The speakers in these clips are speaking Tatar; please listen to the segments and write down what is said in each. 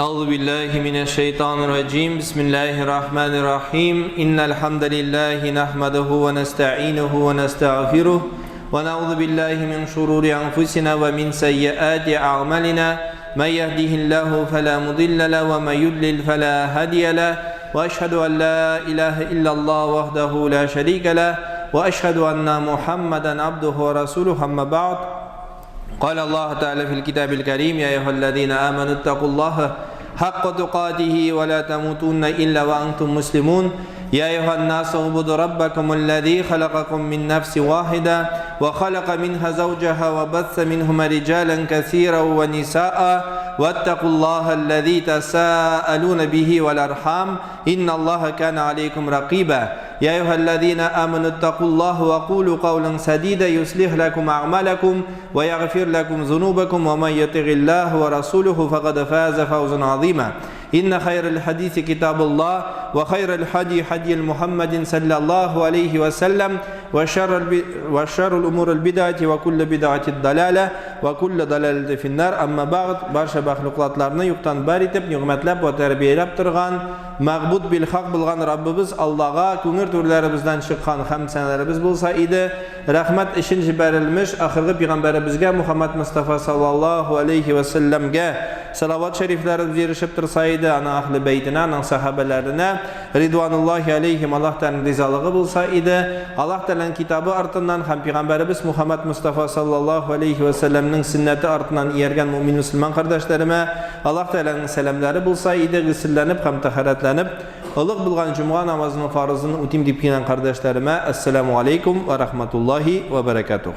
أعوذ بالله من الشيطان الرجيم بسم الله الرحمن الرحيم إن الحمد لله نحمده ونستعينه ونستغفره ونعوذ بالله من شرور أنفسنا ومن سيئات أعمالنا من يهده الله فلا مضل له ومن يضلل فلا هادي له وأشهد أن لا إله إلا الله وحده لا شريك له وأشهد أن محمدا عبده ورسوله أما بعد قال الله تعالى في الكتاب الكريم يا أيها الذين آمنوا اتقوا الله حق تقاته ولا تموتن إلا وأنتم مسلمون يا أيها الناس اعبدوا ربكم الذي خلقكم من نفس واحدة وخلق منها زوجها وبث منهما رجالا كثيرا ونساء واتقوا الله الذي تساءلون به والأرحام إن الله كان عليكم رقيبا يا أيها الذين آمنوا اتقوا الله وقولوا قولا سديدا يصلح لكم أعمالكم ويغفر لكم ذنوبكم ومن يطع الله ورسوله فقد فاز فوزا عظيما إن خير الحديث كتاب الله وخير الحدي حدي محمد صلى الله عليه وسلم وشر, الب... وشر الأمور البدعة وكل بدعة الضلالة وكل ضلالة في النار أما بعد барша мәхлуклатларны юктан бар итеп, нигъмәтләп вә тәрбияләп торган, мәгъбуд бил хак булган Раббыбыз Аллага күңел түрләребездән чыккан хәмд сәнәләребез булса иде, рәхмәт өчен җибәрелмеш ахыргы пигамбәребезгә Мухаммад Мостафа саллаллаһу алейһи вә сәлләмгә салават шәрифләребез ирешеп торса иде, аның әһле бәйтенә, аның сәхабәләренә ридвануллаһи алейһим, Аллаһ Тәгаләнең ризалыгы булса иде. Аллаһ Тәгаләнең китабы артыннан һәм пигамбәребез Мухаммад Мостафа саллаллаһу алейһи вә сәлләмнең сөннәте артыннан ияргән мөэмин мөселман кардәшләремә Аллаһ Тәгаләнең сәламнәре булса иде, гөселләнеп һәм тәһарәтләнеп, олуг булган җомга намазының фарызын үтим дип килгән кардәшләремә Әссәламү алейкум вә рахматуллаһи вә бәрәкәтүһ.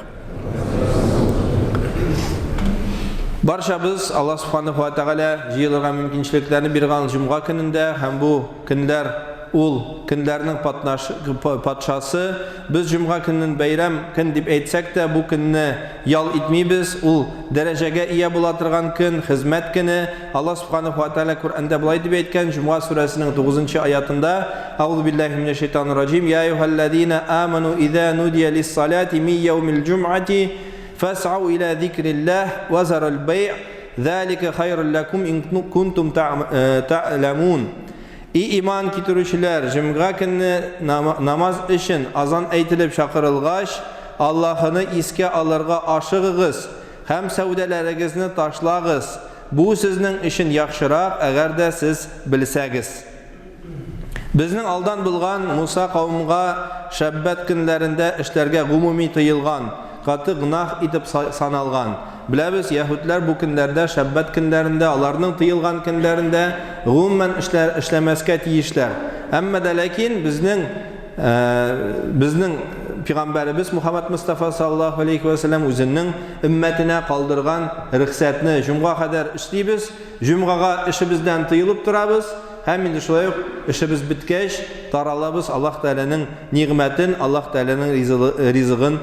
Барчабыз Аллаһ Субханаһу ва Тәгалә җыелырга мөмкинчелекләрне биргән җомга көнендә һәм бу көннәр ул көннәрнең патшасы. Без җомга көнен бәйрәм көн дип әйтсәк тә, бу көнне ял итмибез. Ул дәрәҗәгә ия була торган көн, хезмәт көне. Аллаһ Субханаһу ва Тәгалә Коръәндә болай дип әйткән, Җомга сүрәсенең 9 аятында, Әгъузу биллаһи минәш шайтанир раҗим, Я әйюһәлләзина аману иза нудия лис-салати мин яумил җумъати фасъау иля зикриллаһ ва зарул бәйъ, залика хайрул лакум ин кунтум та'ламун. И иман китерүчеләр, җомга көнне намаз өчен азан әйтелеп чакырылгач, Аллаһыны искә алырга ашыгыгыз һәм сәүдәләрегезне ташлагыз. Бу сезнең өчен яхшырак, әгәр дә сез белсәгез. Безнең алдан булган Муса кавымга шәббәт көннәрендә эшләргә гомуми тыелган, каты гөнаһ итеп саналган. Беләбез, яһүдләр бу көннәрдә, шәббәт көннәрендә, аларның тыелган көннәрендә гомумән эшләр эшләмәскә тиешләр. Әмма дә ләкин безнең безнең пигамбәребез Мухаммад Мустафа саллаллаһу алейхи ва сәлләм үзенең өммәтенә калдырган рөхсәтне җомга кадәр эшлибез, җомгага эшебездән тыелып торабыз һәм инде шулай ук эшебез беткәч таралабыз Аллаһ Тәгаләнең нигъмәтен, Аллаһ Тәгаләнең ризыгын,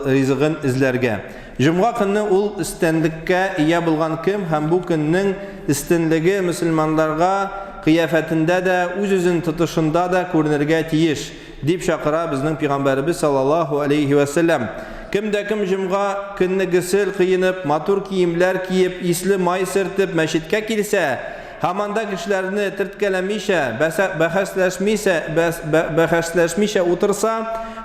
ризыгын эзләргә. Җомга көнне ул өстенлеккә ия булган көн һәм бу көннең өстенлеге мөселманнарга кыяфәтендә дә, үз-үзен тотышында да күренергә тиеш, дип чакыра безнең пигамбәребез саллаллаһу алейһи вә сәлләм. Кем дә кем җомга көнне гөсел кыенып, матур киемнәр киеп, исле май сөртеп мәчеткә килсә, Һәм анда кешеләрне төрткәләмичә, бәхәсләшмичә, бәхәсләшмичә утырса,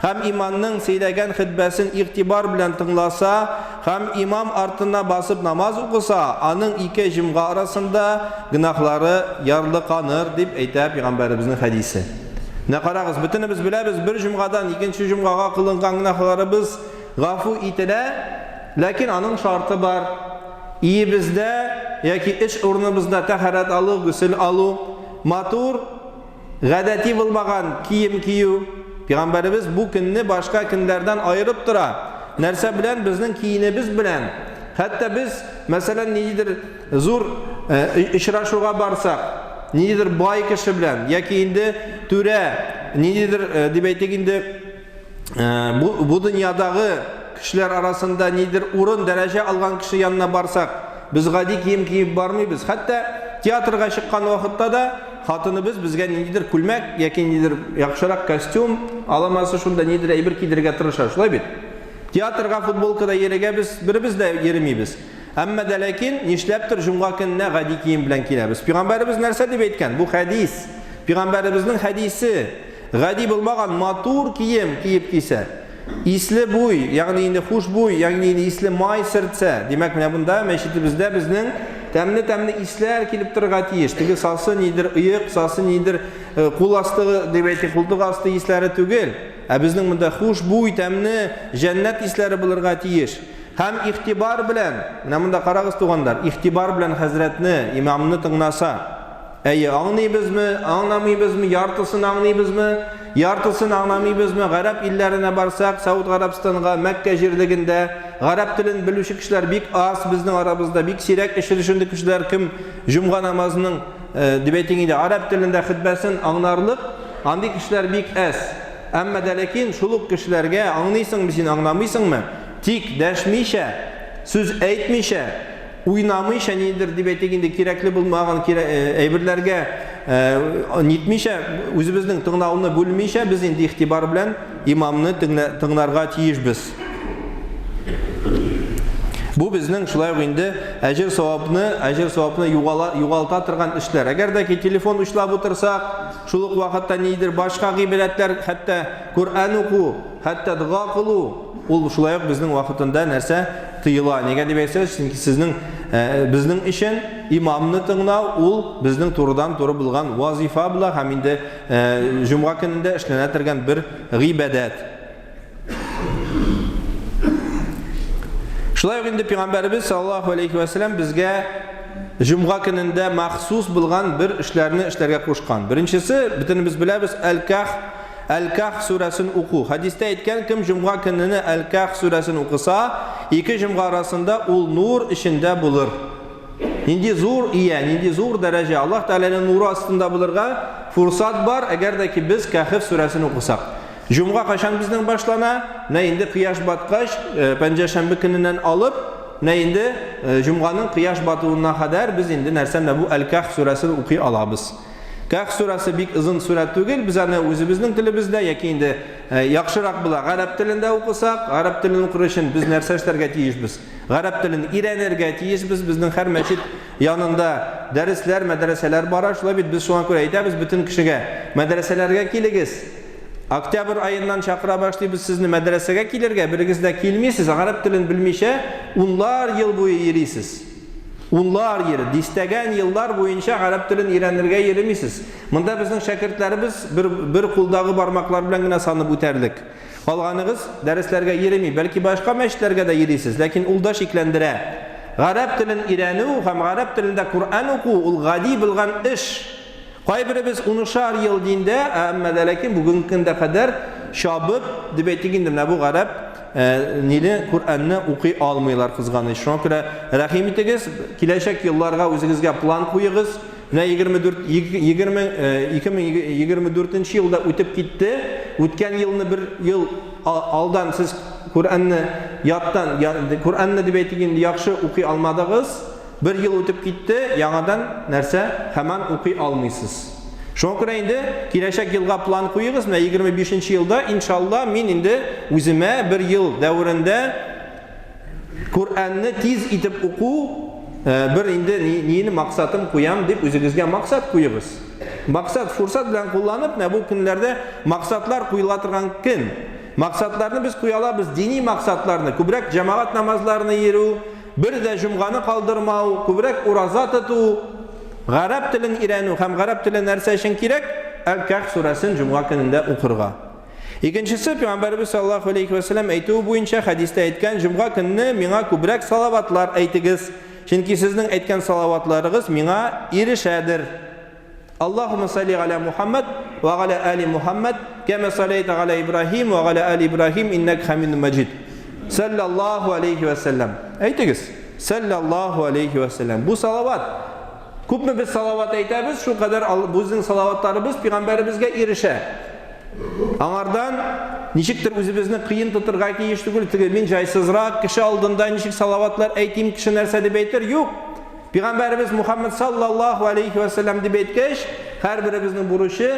һәм имамның сөйләгән хөтбәсен игътибар белән тыңласа, һәм имам артына басып намаз укыса, аның ике җомга арасында гөнаһлары ярлыканыр, дип әйтә пәйгамбәребезнең хәдисе. Менә карагыз, бөтенебез беләбез, бер җомгадан икенче җомгага кылынган гөнаһларыбыз гафу ителә, ләкин аның шарты бар. Өебездә яки эш урыныбызда тәһарәт алу, гөсел алу, матур, гадәти булмаган кием кию. Пәйгамбәребез бу көнне башка көннәрдән аерып тора. Нәрсә белән? Безнең киенебез белән. Хәтта без, мәсәлән, ниндидер зур очрашуга барсак, ниндидер бай кеше белән яки инде түрә, ниндидер, дип әйтик инде, бу, бу дөньядагы кешеләр арасында нидер урын, дәрәҗә алган кеше янына барсак, без гади кием киеп бармыйбыз. Хәтта театрга чыккан вакытта да хатыныбыз безгә ниндидер күлмәк яки ниндидер яхшырак костюм, аламасы шунда ниндидер әйбер кидерергә тырыша. Шулай бит? Театрга футболкада йөрергә без беребез дә йөрмибез. Әмма дә ләкин нишләптер җомга көненә гади кием белән киләбез. Пәйгамбәребез нәрсә дип әйткән? Бу хәдис. Пәйгамбәребезнең хәдисе. Гади булмаган матур кием киеп кисә, исле буй, ягъни инде хушбуй, ягъни инде исле май сөртсә, димәк, менә монда мәчетебездә безнең тәмле-тәмле исләр килеп торырга тиеш. Теге сасы нидер ыек, сасы нидер э, кул асты дип әйтик, култык асты исләре түгел. Ә безнең монда хушбуй, тәмле җәннәт исләре булырга тиеш. Һәм игътибар белән, менә монда карагыз, туганнар, игътибар белән хәзрәтне, имамны тыңласа, әйе, аңлыйбызмы, аңламыйбызмы, яртысын аңлыйбызмы, яртысын аңламыйбызмы, гарәп илләренә барсак, Сауд Гарәбстанга, Мәккә җирлегендә гарәп телен белүче кешеләр бик аз, безнең арабызда бик сирәк эшелешенде кешеләр, кем җомга намазының, э, дип әйтик инде, гарәп телендә хөтбәсен аңларлык, андый кешеләр бик әз. Әмма дә ләкин шул ук кешеләргә, аңлыйсыңмы син, аңламыйсыңмы, Тик дәшмичә, сүз әйтмичә, уйнамыйча, нидер дип әйтик инде, кирәкле булмаган әйберләргә нитмичә, үзебезнең тыңлауны бүлмичә, без инде игътибар белән имамны тыңларга тиешбез. Бу безнең шулай ук инде әҗер савапны, әҗер савапны югала, югалта торган эшләр. Әгәр дә ки телефон учлап утырсак, шул ук вакытта нидер башка гыйбадәтләр, хәтта Коръән уку, хәтта дога кылу, Ул шулай ук безнең вакытында нәрсә тыела. Нигә дип әйтсәгез, чөнки сезнең э, безнең өчен имамны тыңлау ул безнең турыдан-туры булган вазифа була һәм инде э, җомга көнендә эшләнә торган бер гыйбадәт. Шулай ук инде пәйгамбәребез саллаллаһу алейхи ва сәлләм безгә җомга көнендә махсус булган бер эшләрне эшләргә кушкан. Беренчесе, бөтенебез беләбез, әл-Кәһф Әл-Кәһф сүрәсен уку. Хәдистә әйткән, кем җомга көнене Әл-Кәһф сүрәсен укыса, ике җомга арасында ул нур эчендә булыр. Нинди зур ия, нинди зур дәрәҗә. Аллаһ Тәгаләнең нуры астында булырга фурсат бар, әгәр дә ки без Кәһф сүрәсен укысак. Җомга кайчан безнең башлана? Менә инде кояш баткач, э, пәнҗешәмбе көненнән алып, менә инде э, җомганың кояш батуына кадәр без инде нәрсә менә бу Әл-Кәһф сүрәсен укый алабыз. Кәһф сүрәсе бик озын сүрә түгел, без аны үзебезнең телебездә яки инде э, яхшырак була гарәп телендә укысак, гарәп телен укыр өчен без нәрсә эшләргә тиешбез? Гарәп телен өйрәнергә тиешбез. Безнең һәр мәчет янында дәресләр, мәдрәсәләр бара. Шулай бит без шуңа күрә әйтәбез бөтен кешегә, мәдрәсәләргә килегез. Октябрь аеннан чакыра башлыйбыз сезне мәдрәсәгә килергә, берегез дә килмисез, гарәп телен белмичә унлар ел буе йөрисез. Унлар ел, дистәгән еллар буенча гарәп телен өйрәнергә йөремисез. Монда безнең шәкертләребез бер, бер кулдагы бармаклар белән генә санып үтәрлек. Калганыгыз дәресләргә йөреми, бәлки башка мәчетләргә дә йөрисез, ләкин ул да шикләндерә. Гарәп телен өйрәнү һәм гарәп телендә Коръән уку ул гади булган эш. Кайберебез унышар ел диндә, ә әмма дә ләкин бүгенге көндә кадәр чабып, дип әйтик инде, менә бу гарәп э, ниле Коръәнне укый алмыйлар, кызганыч. Шуңа күрә рәхим итегез, киләчәк елларга үзегезгә план куегыз. Менә 24 20 2024 елда үтеп китте. Үткән елны бер ел алдан сез Коръәнне яттан, Коръәнне дип әйтик инде, яхшы укый алмадыгыз. Бер ел үтеп китте, яңадан нәрсә, һаман укый алмыйсыз. Шуңа күрә инде киләчәк елга план куегыз, менә 25 нче елда, иншалла, мин инде үземә бер ел дәверендә Коръәнне тиз итеп уку э, бер инде нине максатым куям дип үзегезгә максат куегыз. Максат, фурсат белән кулланып, менә бу көннәрдә максатлар куела торган көн. Максатларны без куя алабыз, дини максатларны, күбрәк җәмәгать намазларына йөрү, Бер дә җомганы калдырмау, күбрәк ураза тоту, гарәп телен өйрәнү һәм гарәп теле нәрсә өчен кирәк? Әл-Кәһф сүрәсен җомга көнендә укырга. Икенчесе, Пәйгамбәребез саллаллаһу алейхи вә сәлләм әйтүе буенча хәдистә әйткән, җомга көнне миңа күбрәк салаватлар әйтегез, чөнки сезнең әйткән салаватларыгыз миңа ирешәдер. Аллаһумма салли галя Мухаммад ва галя али Мухаммад, кәмә салләйта галя Ибраһим ва галя али Ибраһим, иннәк хамидун маҗид. Саллаллаһу алейхи ва сәлләм. Әйтегез. Саллаллаһу алейхи ва сәлләм. Бу салават. Күпме без салават әйтәбез, шул кадәр безнең салаватларыбыз пәйгамбәребезгә ирешә. Аңардан ничектер үзебезне кыен тотырга тиеш түгел, теге мин җайсызрак, кеше алдында ничек салаватлар әйтим, кеше нәрсә дип әйтер, юк. Пәйгамбәребез Мухаммад саллаллаһу алейхи ва сәлләм дип әйткәч, һәрберебезнең бурычы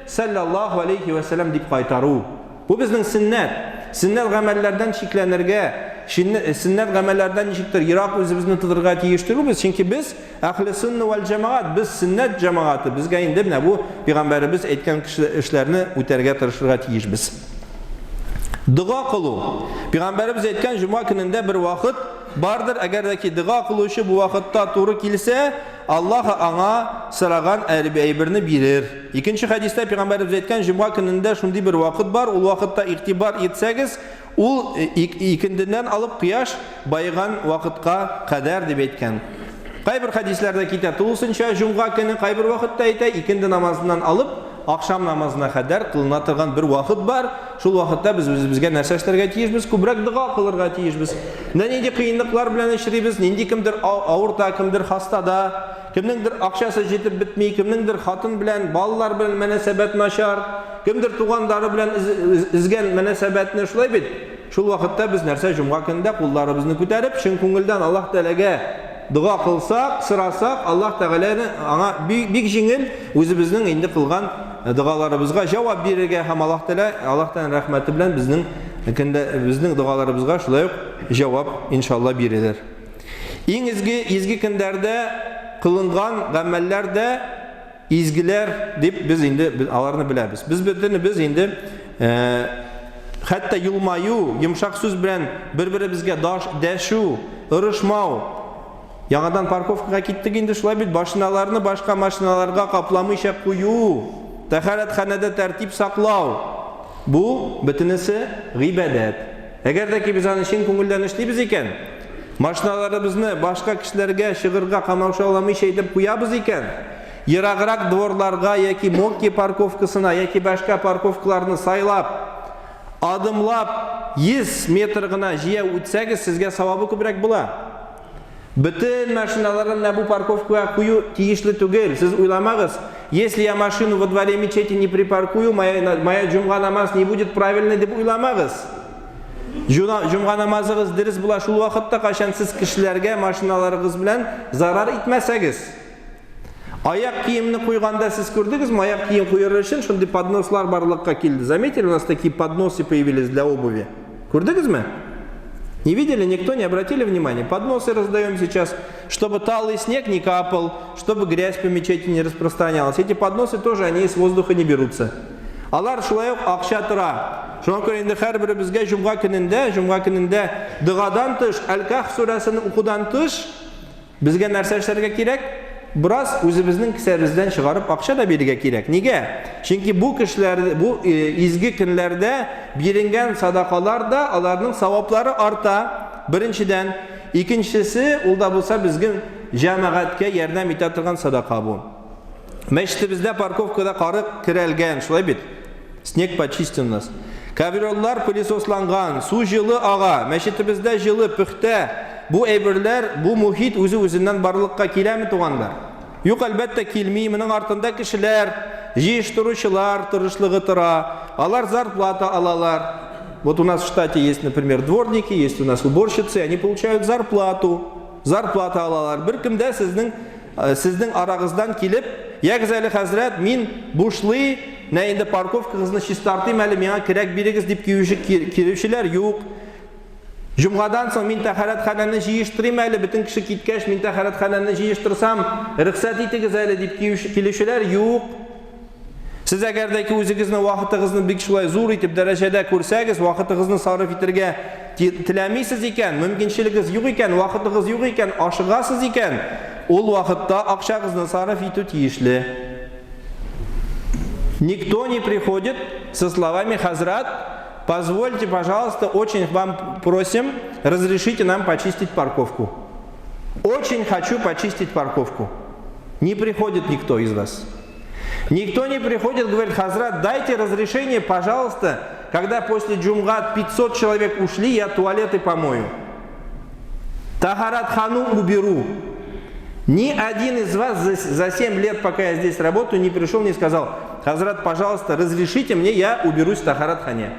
саллаллаһу алейхи ва сәлләм дип кайтару. Бу безнең сөннәт. Сөннәт гамәлләрдән шикләнергә, Сөннәт гамәлләрдән ничектер ерак үзебезне тотырга тиеш түгелбез, чөнки без әхле сөннә вәл җәмәгать, без сөннәт җәмәгате, безгә инде менә бу пәйгамбәребез әйткән эшләрне үтәргә тырышырга тиешбез. Дога кылу. Пәйгамбәребез әйткән җомга көнендә бер вакыт бардыр, әгәр дә ки дога кылучы бу вакытта туры килсә, Аллаһ аңа сораган әйберне бирер. Икенче хәдистә пәйгамбәребез әйткән җомга көнендә шундый бер вакыт бар, ул вакытта игътибар итсәгез, Ул икенденнән алып кояш баеган вакытка кадәр дип әйткән. Кайбер хәдисләрдә китә тулысынча җомга көне, кайбер вакытта әйтә икенде намазыннан алып ахшам намазына кадәр кылына торган бер вакыт бар. Шул вакытта без үзебезгә нәрсә эшләргә тиешбез? Күбрәк дога кылырга тиешбез. Менә нинди кыенлыклар белән эшлибез, нинди кемдер авырта, кемдер хастада, кемнеңдер акчасы җитеп бетми, кемнеңдер хатын белән, балалар белән мөнәсәбәт начар. Кемдер туганнары белән изгән мөнәсәбәтне шулай бит. Шул вакытта без нәрсә җомга көнендә кулларыбызны күтәреп, чын күңелдән Аллаһ Тәгаләгә дога кылсак, сорасак, Аллаһ Тәгаләне аңа бик җиңел үзебезнең инде кылган догаларыбызга җавап бирергә һәм Аллаһ Тәгалә Аллаһ Тәгаләнең рәхмәте белән безнең көндә безнең догаларыбызга шулай ук җавап иншалла бирелер. Иң изге изге көннәрдә кылынган гамәлләр дә Изгеләр дип без инде аларны беләбез. Без бөтенебез инде хәтта елмаю, йомшак сүз белән бер-беребезгә дәшү, ырышмау. Яңадан парковкага киттек инде шулай бит, машиналарны башка машиналарга капламыйча кую, тәһарәтханәдә тәртип саклау. Бу бөтенесе гыйбадәт. Әгәр дә ки без аны чын күңелдән эшлибез икән, машиналарыбызны башка кешеләргә чыгырга камаушауламыйча итеп куябыз икән, ераграк дворларга яки Мокки парковкасына яки башка парковкаларны сайлап, адымлап 100 метр гына җәяү үтсәгез, сезгә савабы күбрәк була. Бөтен машиналарны менә бу парковкага кую тиешле түгел. Сез уйламагыз, если я машину во дворе мечети не припаркую, моя җомга намаз не будет правильной дип уйламагыз. Җомга намазыгыз дөрес була шул вакытта, кайчан сез кешеләргә машиналарыгыз белән зарар итмәсәгез. Аяк киемне куйганда сез күрдегезме, аяк кием куер өчен шундый поднослар барлыкка килде. Заметили, у нас такие подносы появились для обуви? Күрдегезме? Не видели, никто не обратили внимания? Подносы раздаем сейчас, чтобы талый снег не капал, чтобы грязь по мечети не распространялась. Эти подносы тоже, они из воздуха не берутся. Алар шулай ук акча тора. Шуңа күрә инде һәрберебезгә җомга көнендә, җомга көнендә догадан тыш, Әл-Кәһф сүрәсен укудан тыш, Безгә нәрсә эшләргә кирәк? Бераз үзебезнең кесәбездән чыгарып акча да бирергә кирәк. Нигә? Чөнки бу кешеләр, бу изге көннәрдә биренгән садакалар да аларның саваплары арта, беренчедән. Икенчесе, ул да булса безнең җәмәгатькә ярдәм итә торган садака бу. Мәчетебездә парковкада кары керәлгән, шулай бит? Снег почистен у нас. Коврёллар пылесосланган, су җылы ага, мәчетебездә җылы, пөхтә. Бу әйберләр, бу мохит үзе-үзеннән барлыкка киләме, туганнар? Юк, әлбәттә, килми. Моның артында кешеләр, җыештыручылар тырышлыгы тора. Алар зарплата алалар. Вот у нас в штате есть, например, дворники, есть у нас уборщицы, они получают зарплату. Зарплата алалар. Беркем дә сезнең Сезнең арагыздан килеп, Ягез әле, хәзрәт, мин бушлый, менә инде парковкагызны чистартыйм әле, миңа керәк бирегез, дип килүчеләр юк. Җомгадан соң мин тәһарәтханәне җыештырыйм әле, бөтен кеше киткәч, мин тәһарәтханәне җыештырсам, рөхсәт итегез әле, дип килүчеләр юк. Сез әгәр дә ки үзегезнең вакытыгызны бик шулай зур итеп дәрәҗәдә күрсәгез, вакытыгызны сарыф итергә теләмисез икән, мөмкинчелегез юк икән, вакытыгыз юк икән, ашыгасыз икән, ул вакытта акчагызны сарыф итү тиешле. Никто не приходит со словами «Хазрат, позвольте, пожалуйста, очень вам просим, разрешите нам почистить парковку». Очень хочу почистить парковку. Не приходит никто из вас. Никто не приходит, говорит, Хазрат, дайте разрешение, пожалуйста, когда после джумга 500 человек ушли, я туалеты помою. Тахарат-хану уберу. Ни один из вас за 7 лет, пока я здесь работаю, не пришел, не сказал, Хазрат, пожалуйста, разрешите мне, я уберусь в Тахарат-хане.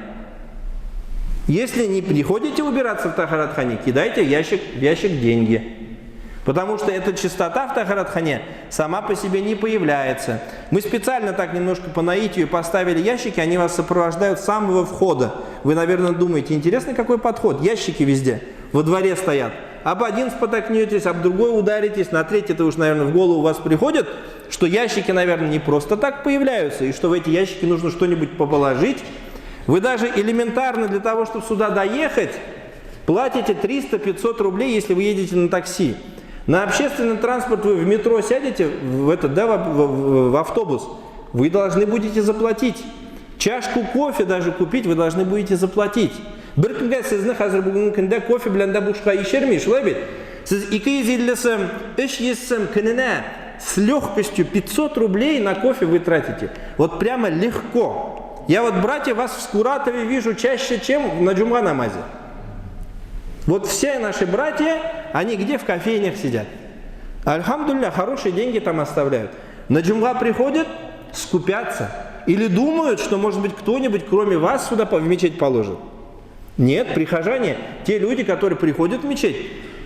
Если не приходите убираться в Тахарат-хане, кидайте в ящик деньги. Потому что эта чистота в Тахаратхане сама по себе не появляется. Мы специально так немножко по наитию поставили ящики, они вас сопровождают с самого входа. Вы, наверное, думаете, интересный какой подход, ящики везде. во дворе стоят. Об один спотокнетесь, об другой ударитесь, на третий-то уж, наверное, в голову у вас приходит, что ящики, наверное, не просто так появляются, и что в эти ящики нужно что-нибудь положить. Вы даже элементарно для того, чтобы сюда доехать, платите 300-500 рублей, если вы едете на такси. На общественный транспорт вы в метро сядете, в этот, да, в автобус, вы должны будете заплатить. Чашку кофе даже купить вы должны будете заплатить. Бер көнгә сезне хәзер бүгенге көндә кофе белән дә бушка эчерми, шулай бит? Сез 250 сум, 300 сум көненә с легкостью 500 рублей на кофе вы тратите. Вот прямо легко. Я вот, братья, вас в Скуратове вижу чаще, чем на джумга намазе. Вот все наши братья, они где в кофейнях сидят? Альхамдулилля, хорошие деньги там оставляют. На джумга приходят, скупятся. Или думают, что, может быть, кто-нибудь, кроме вас, сюда в мечеть положит. Нет, прихожане, те люди, которые приходят в мечеть,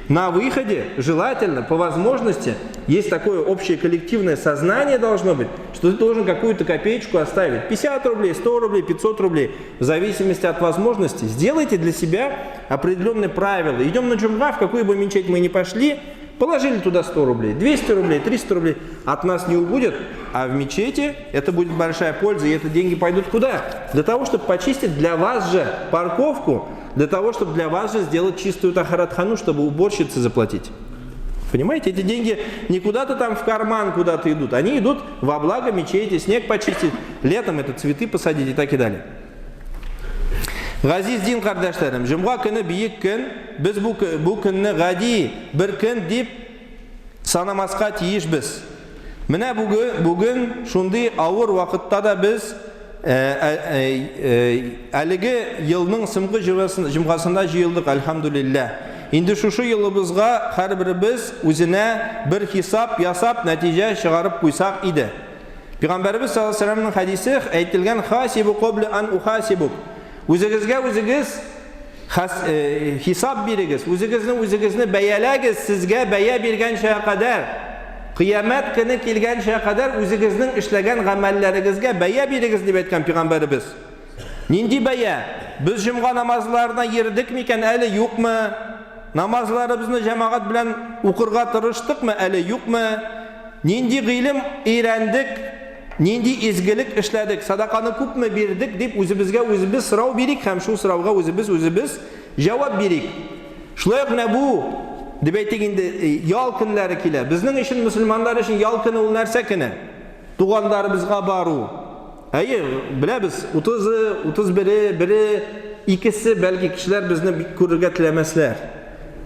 на выходе, желательно, по возможности, есть такое общее коллективное сознание должно быть, что ты должен какую-то копеечку оставить. 50 рублей, 100 рублей, 500 рублей, в зависимости от возможности. Сделайте для себя определенные правила. Идем на джумга, в какую бы мечеть мы ни пошли, положили туда 100 рублей, 200 рублей, 300 рублей. От нас не убудет, а в мечети это будет большая польза, и эти деньги пойдут куда? Для того, чтобы почистить для вас же парковку, для того, чтобы для вас же сделать чистую тахаратхану, чтобы уборщице заплатить. Понимаете, эти деньги не куда-то там в карман куда-то идут, они идут во благо мечети, снег почистить, летом это цветы посадить и так и далее. Газиз дин кардәшләрем, җомга көне бөек көн, без бу, бу көнне гади бер көн дип санамаска тиешбез. Менә бүген, бүген шундый авыр вакытта да без э, э, э, әлеге елның соңгы җомгасында җыелдык, әлхәмдүлилләһ. Инде шушы елыбызга һәрберебез үзенә бер хисап ясап, нәтиҗә чыгарып куйсак иде. Пәйгамбәребез саллаллаһу алейһи вәсәлләмнең хәдисе әйтелгән хасибу кабла ан ухасибук. Үзегезгә үзегез хас, хисап бирегез, үзегезне үзегезне бәяләгез, сезгә бәя биргәнчә кадәр. Кыямәт көне килгәнчә кадәр үзегезнең эшләгән гамәлләрегезгә бәя бирегез дип әйткән пәйгамбәребез. Нинди бәя? Без җомга намазларына йөрдек микән әле юкмы? Намазларыбызны җәмәгать белән укырга тырыштыкмы әле юкмы? Нинди гыйлем өйрәндек, нинди изгелек эшләдек, садаканы күпме бирдек дип үзебезгә үзебез сорау бирик һәм шул сорауга үзебез үзебез җавап бирик. Шулай ук менә бу, дип әйтик инде, ял көннәре килә. Безнең өчен, мөселманнар өчен ял көне ул нәрсә көне? Туганнарыбызга бару. Әйе, беләбез, утызы, 31-е, бере, икесе, бәлки кешеләр безне бик күрергә теләмәсләр.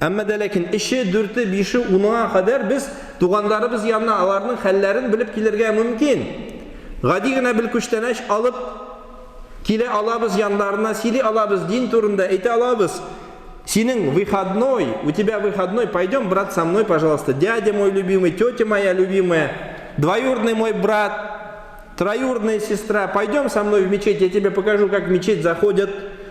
Әмма дә ләкин өче, дүрте, бише, уныңа кадәр без туганнарыбыз янына аларның хәлләрен белеп килергә мөмкин. Гади генә бер күчтәнәч алып килә алабыз яннарына, сөйли алабыз, дин турында әйтә алабыз. Синең выходной, у тебя выходной, пойдем, брат, со мной, пожалуйста, дядя мой любимый, тетя моя любимая, двоюродный мой брат, троюродная сестра, пойдем со мной в мечеть, я тебе покажу, как в мечеть заходят,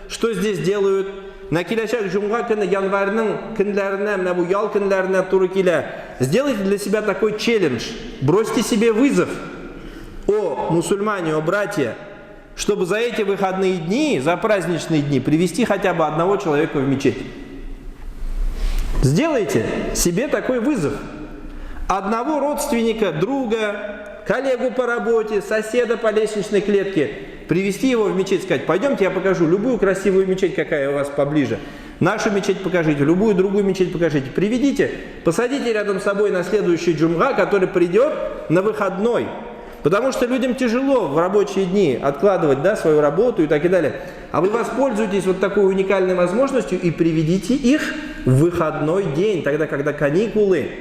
что здесь делают. На киләчәк җомга көне январьның көннәренә, менә бу ял көннәренә туры килә. Сделайте для себя такой челлендж. Бросьте себе вызов. О, мусульмане, о, братья, чтобы за эти выходные дни, за праздничные дни привести хотя бы одного человека в мечеть. Сделайте себе такой вызов. Одного родственника, друга, коллегу по работе, соседа по лестничной клетке, привести его в мечеть, сказать, пойдемте, я покажу любую красивую мечеть, какая у вас поближе. Нашу мечеть покажите, любую другую мечеть покажите. Приведите, посадите рядом с собой на следующий джумга, который придет на выходной. Потому что людям тяжело в рабочие дни откладывать, да, свою работу и так и далее. А вы воспользуетесь вот такой уникальной возможностью и приведите их в выходной день, тогда, когда каникулы.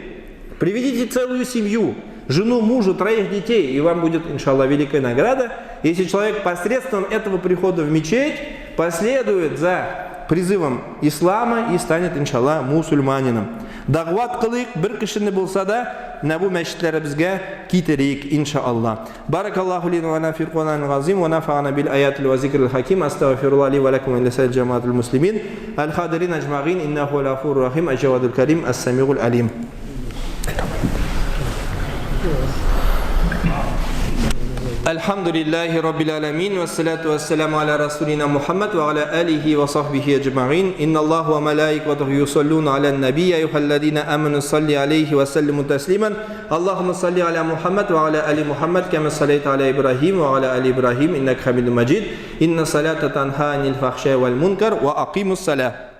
Приведите целую семью, жену, мужа, троих детей, и вам будет, иншаллах, великая награда. Если человек посредством этого прихода в мечеть последует за призывом ислама и станет, иншаллах, мусульманином. Дәгъват кылыйк, бер кешене булса да, менә бу мәчетләребезгә китерик, иншаллах. Баракаллаху ли ва лана фил Кур'анил газим ва нафa'ана бил аятил ва зикрил хаким. Астагфируллах ли ва лакум ва лисаил джамаатил муслимин. Аль хадирин аджмагин иннаху хуал гафурур рахим, аль-джавадул карим, ас-самигул алим. Әлхәмдүлилләһи раббил әләмин, вәссәлату вәссәламу аля расулина Мухаммад ва аля алихи ва сахбихи әҗмәгыйн. Инналлаһу ва малаикатуху юсаллуна аля наби, я әйюһәлләзина аману салли алейхи ва сәллиму тәслиман. Аллаһумма салли аля Мухаммад ва аля али Мухаммад кама саллайта аля Ибраһим ва аля али Ибраһим иннәка хамидум маҗид. Инна салата танха анил фахшаи вал мункар ва акимус салах.